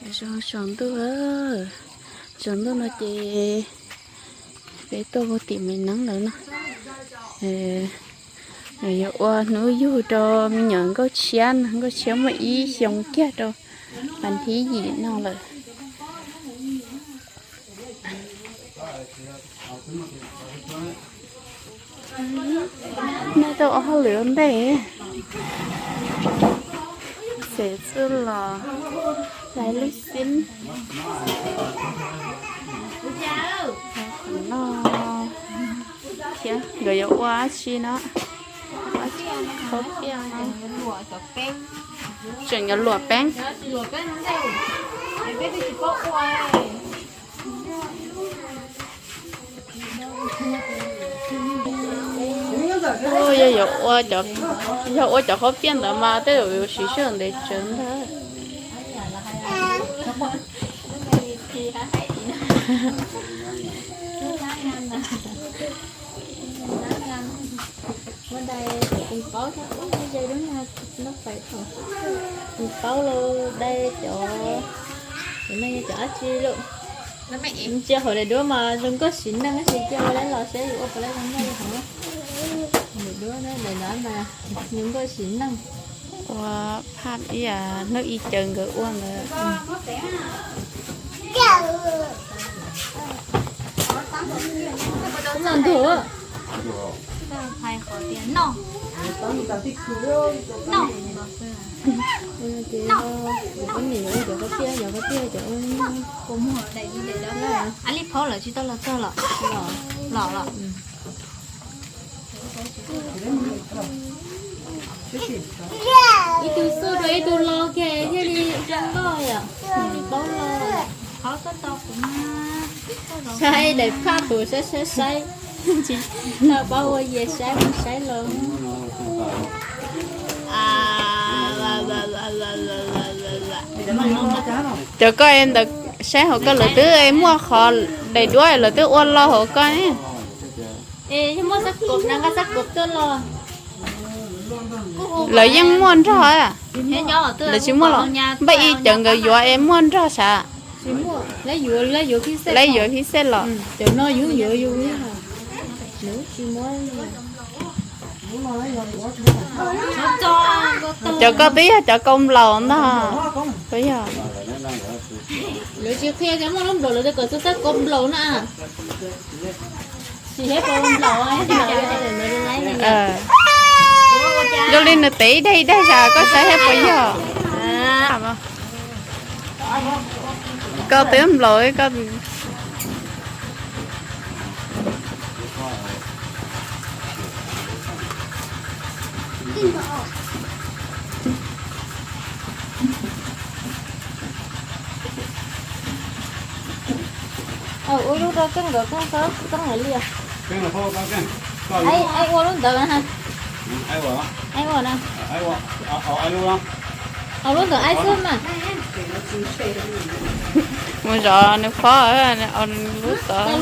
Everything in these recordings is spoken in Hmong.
Zoo saum ntuj, saum ntuj no ces peb tuaj puag tim me neeb lawm no. Yuav ua hnub yug rau me nyuam nkauj tshiab no, nkauj tshiab muaj ib xyoo kiag rau vas thib yim no lawm. Nej tau ua hauj lwm ua ntej, xev txuj los lais lub xib no thiab. Nkawd yuav ua dab tsi no? Tseem yuav luam peeb. Yog, yog ua cov qhob piaj ntawd mas tej zaum yuav siv sij hawm ntev tsawv ntag. Muab dai cov kws paub thiab ub, ze lub nyuag nplooj fais thaum kws paub los dai cov, cov no yog cov dab tsi lawm. Ntsia hauv daim duab mas zoo nkauj sim neej tab sis cia ua lawv los saib yus ua puas lawv zoo nkauj li hauv. Daim duab daim ntawd mas zoo nkauj sim neej. Ua phaj ib yam hnub ib caws nkawd ua ntawd. Ntug. Ces yog ua cov qhob piaj, yog qhob piaj cov ua li phaub lawm tsis tau los txog los? Los los. Ib tug xub rau ib tug lo kiag thiaj li zoo nkauj yom, thiaj li paub lo. Saib daim phaj tus saib saib saib, tsis tau paub ua yam saib mus saib los. Cov koj ntawd saib hauv koj lawv twb muaj qhov daim duab lawv twb ua lo hauv koj. Lawv yeej muaj nrog, lawv tsis muaj los npaj ib cov nkawd yuav es muaj nrog sav. Lawv yuav phij xej los. Cov koj twb yog cov kaus nplaum ntag. Twb yog. Lawv tsis qhia tias muaj lub nplaum, lawv tias kom txhob kaus nplaum na. Zoo li nws tev ib daig ib daig zas koj saib ib daig zas koj saib thiab puas yog? Koj twb nplaum koj. Ua lub rau keej nkawd keej txhob keej lawm li os. Aib ua lub ntawd na. Aib ua na. Ua lub ntawd aib xwb mas. Mus zov nws phob,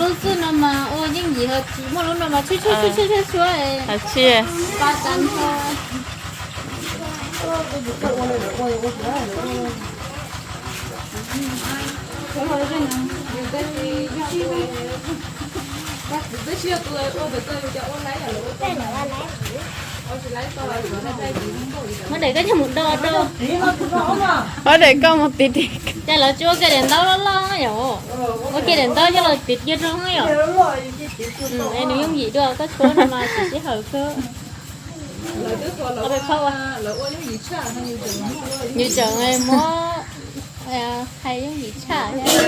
lub xwb no mas ua yeej yim ho tsis muaj lub no mas tshuab tshuab tshuab tshuab. Muab daim koj coj mus do rau. Muab daim koj mus tiv tiv. Cas lawv tsis ua kiag daim ntaub loj loj yom? Ua kiag daim ntaub coj los tiv kiag rau yom? Es nws yooj yim dua, koj tshuab no mas tsis sib haum kawg. Yus tseem muab hais yooj yim tshaj thiab.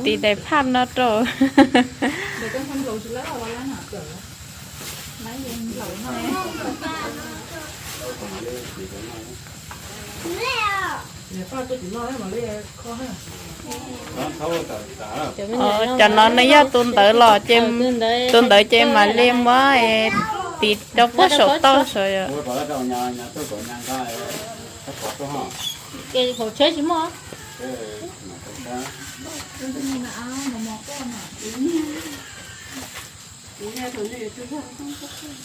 Tiv daim phaj no rau. Cov no nws yog tus ntawd los ces tus ntawd ces mam li muab tiv rau puag saum toj saud. Hauv tsheb tsis muaj.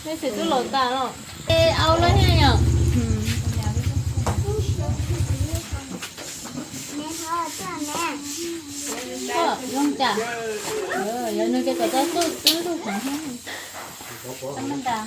Nej txiv twb los tas los? Es au lawm thiab yom? Zoo cas? Yog nws ces kom tau tuaj twb lub khoom thiab.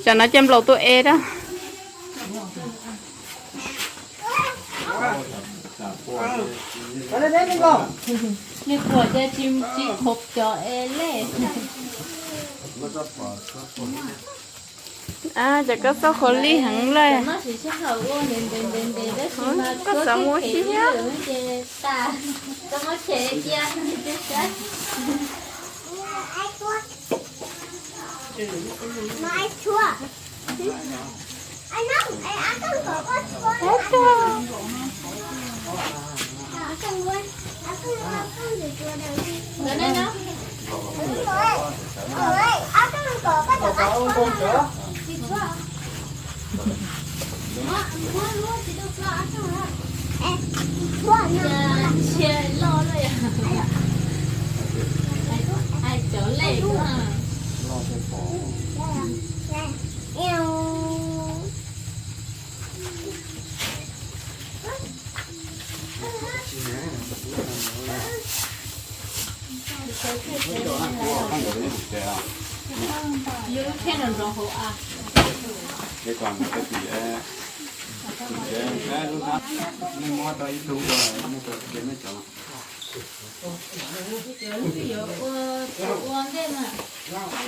Tsam no ces nplaum tus es dab. Nws puas ces tsis khov cov es lej. Ab, cas koj txhob qhuas lij heev lawm. Koj xav mus ua si thiab.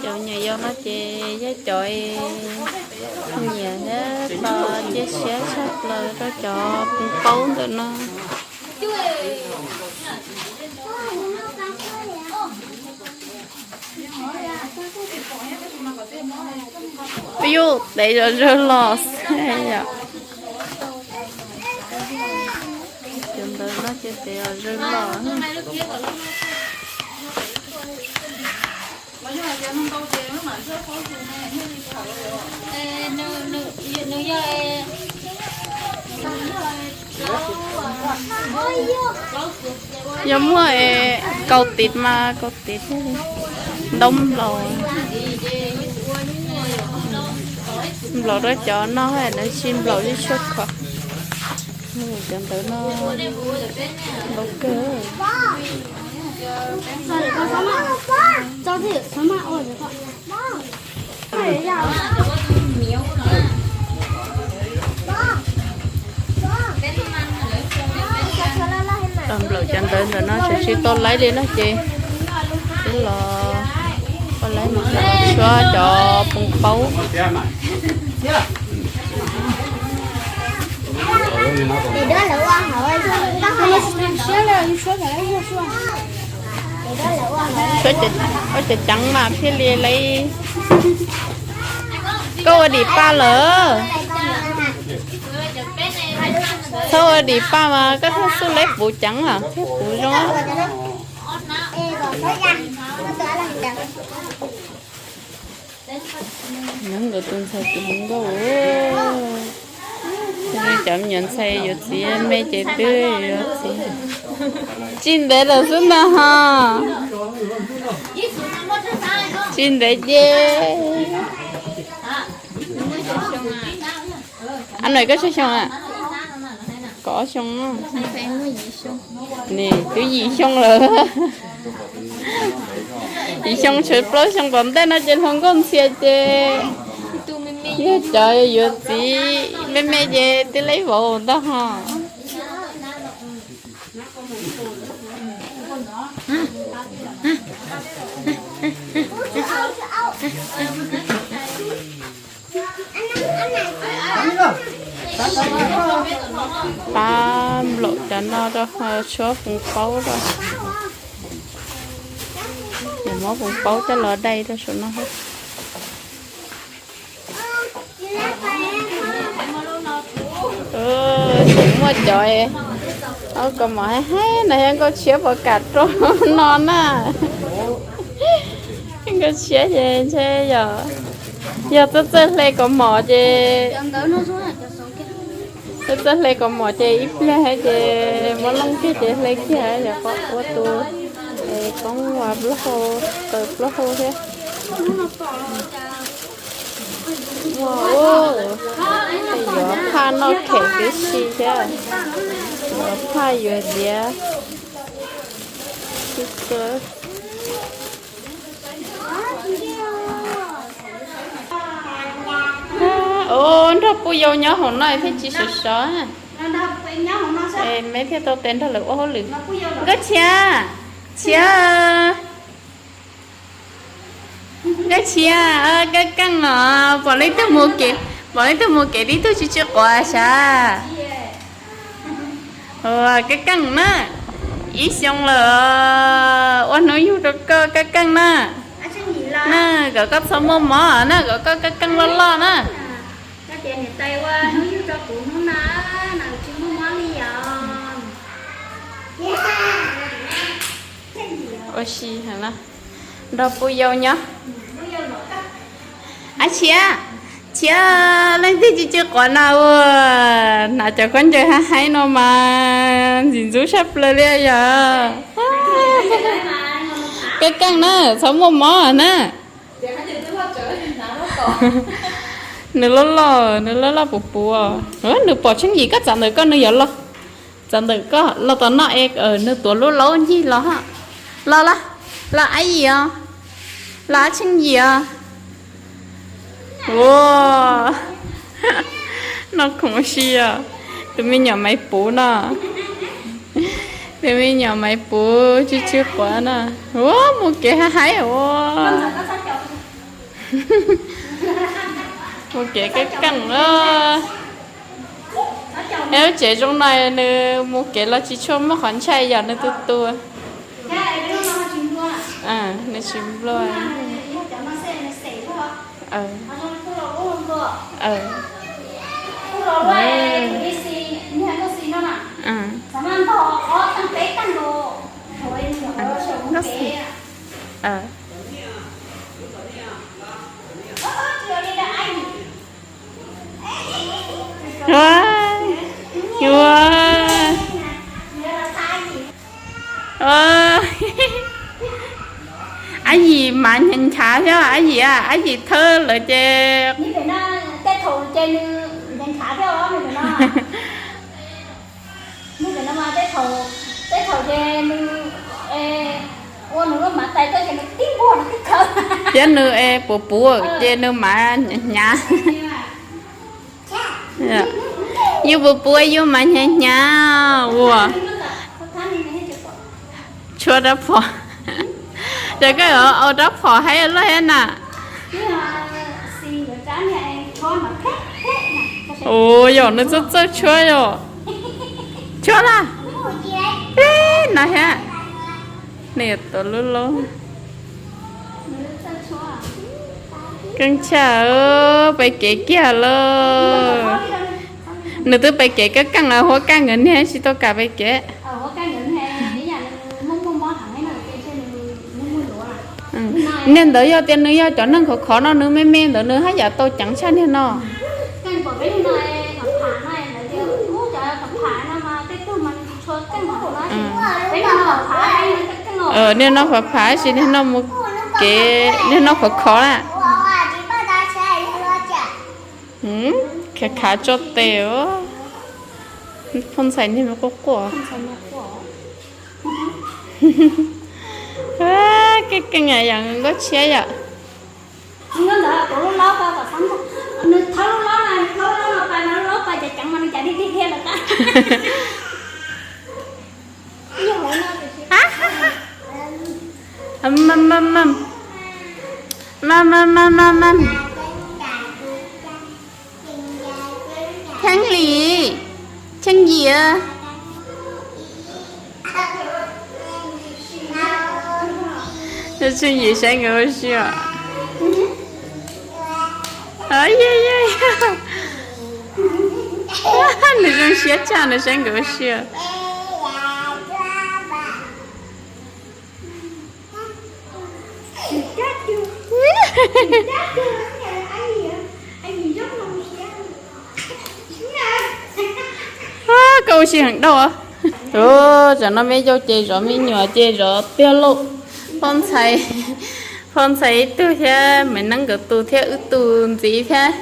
Cov nyuam yaus no ces yog cov nyiam thiab tos cia siab tshaj plaws rau cov phooj paub ntawm no. Peb yuav tev zom zaws los xwb yom. Cov ntawd no ces tev zom zaws los. Yog muaj kaus tiv mas kaus tiv thiaj li ntau nplaum. Nplaum rau cov no lawv tsis nplaum li tshuaj kho. Cov ntawd no ntau kawg. Los nplaum cov ntawd ntawm no tseem tsis tau laib li no ces twb los ua laib mus tshuab cov phooj paub. Ua cov ceev mas thiaj li laib. Koj ua dim paj lawm. Txhob ua dim paj mas koj thiaj xub laib puv ceev thiab puv zoo. Nyob nkawd tus ntxhais tus hluas nkauj. Cov me nyuam ntxhais yuav txiv me ces twb yuav txiv. Tsis ntev lawm xwb ntag ho. Tsis ntev ces. Ab, no koj tsawg xyoo a? Kaum ob xyoo. Nim twb yim xyoo lawm. Yim xyoo tshuav plaub xyoo tom ntej no ces hluas nkauj ntxhias ces yog cov yuav txiv me me ces twb laib vauv ntag ho. Pab nplaum cov no rau tshuab foov paub rau. Muab foov paub coj los dai rau saum no. Cov kaus mom haib haib no yog Nkauj Tshiab puas kam rau no na? Nkauj Tshiab ces ntshe yog, yog txawj txawj hle kaus mom ces, txawj txawj hle kaus mom ces ib pliag ces muab looj kiag ces hle kiag, yog ua tus koob ua plaub hau, tawm plaub hau thiab. Yuav phaj noj khem tib si thiab, yuav phaj yuav diav. Nrog puj yau nyob hauv no thiaj tsis sov sov, me thiaj tau tes nrog lawv ua hauj lwm. Nkauj Tshiab, Tshiab, Nkauj Tshiab, koj keej os, pom leej twg mus kev, pom leej twg mus kev tib tug tsis tsw quav sav. Koj keej na, ib xyoo lawm, ua hnub yug rau koj, koj keej na. Na, kom koj txhob muaj mob na, kom koj keej keej loj loj na. Ua si heev na, nrog puj yau nyob. Ab Tshiab, Tshiab, leej twg tsis tsw quav no ua, hnav cov khaub ncaws haib haib no mas ntxim ntxub tshaj plaws li yog. Koj keej na, txhob muaj mob na. Nws loj loj, nws loj loj puv puv. Nws pom Tsheej Yim koj txav ntawm koj nws yuav los. Txav ntawm koj los tom no es nws tuav lub laub ncig los hos. Los los, los Ab Yim os, los Ab Tsheej Yim os. Ua, noj khoom ua si os. Tus me nyuam Maiv Puv no, tus me nyuam Maiv Puv tsw tsw quav no. Ua, mus kev haib haib ua. Mus kev keej keej. Es lub tsev zoo no nws mus kev los tsis tshua muaj qhov ntshai yog nws tu tu. Nws tsis nplua. Ua, ua, Ab Yim mas nchav thiab Ab Yim, Ab Yim thawb lawm ces. Thiab nws es puv puv ces nws mas hnyav hnyav. Yus puv puv yus mas hnyav hnyav ua. Tshuab rab phom. Ces koj yuav ua rab phom haib luaj thiab na. Ua yog nws txawj txawj tshuab yog. Tshuab laj. Peb no thiab. Nws yuav tuav lub laub. Keej tshaj, pais kev kiag lawm. Nws twb pais kev keej keej los huab kaj nkawd niag tsis tau kam pais kev. Niag ntawd yog tias nws yog cov neeg khov khov no nws me me ntawd nws haj yam tau ceev tshaj niag no. Niag no phav phav tab sis niag no mus kev, niag no khov khov na. Khav khav tso tes. Phoj ntxhais niag me quaj quaj. Keej keej yam Nkauj Tshiab yam. Mam mam mam mam mam. Tsheej Yim, Tsheej Yim. Tsheej Yim saib nkawd ua si os. Nws zoo siab tshaj, nws saib nkawd ua si. Koj ua si heev dhau. Tam no me yau ces zov me nyuam ces zov tiag lauj. Phauj ntxhais, phauj ntxhais ib tug thiab, Maiv Neeb nkawd tus thiab, wb tus ntxiv thiab.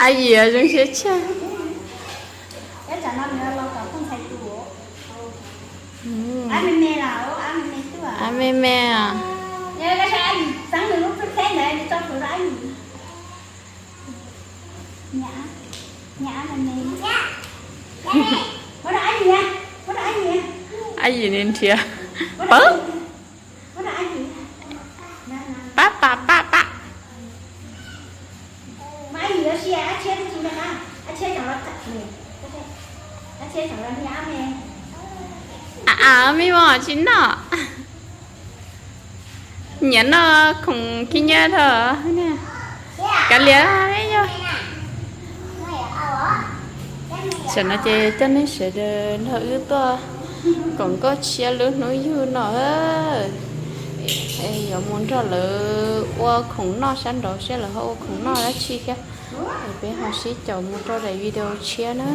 Ab Yim zoo siab tshaj. Ab me me. Ab Yim nws nrhiav pab. Pab pab pab pab. A, me mos tsis noj. Nyiam noj khoom khib nyiab dhau. Kav liam me yau. Tam no ces coj nej sawv daws nrog wb tuaj koom nkauj tshiab lub hnub yug no. Yuav mus nrog lawv ua khoom noj sab nraud seb lawv ho ua khoom noj dab tsi thiab. Es peb ho sib caum mus rau daim video tshiab na.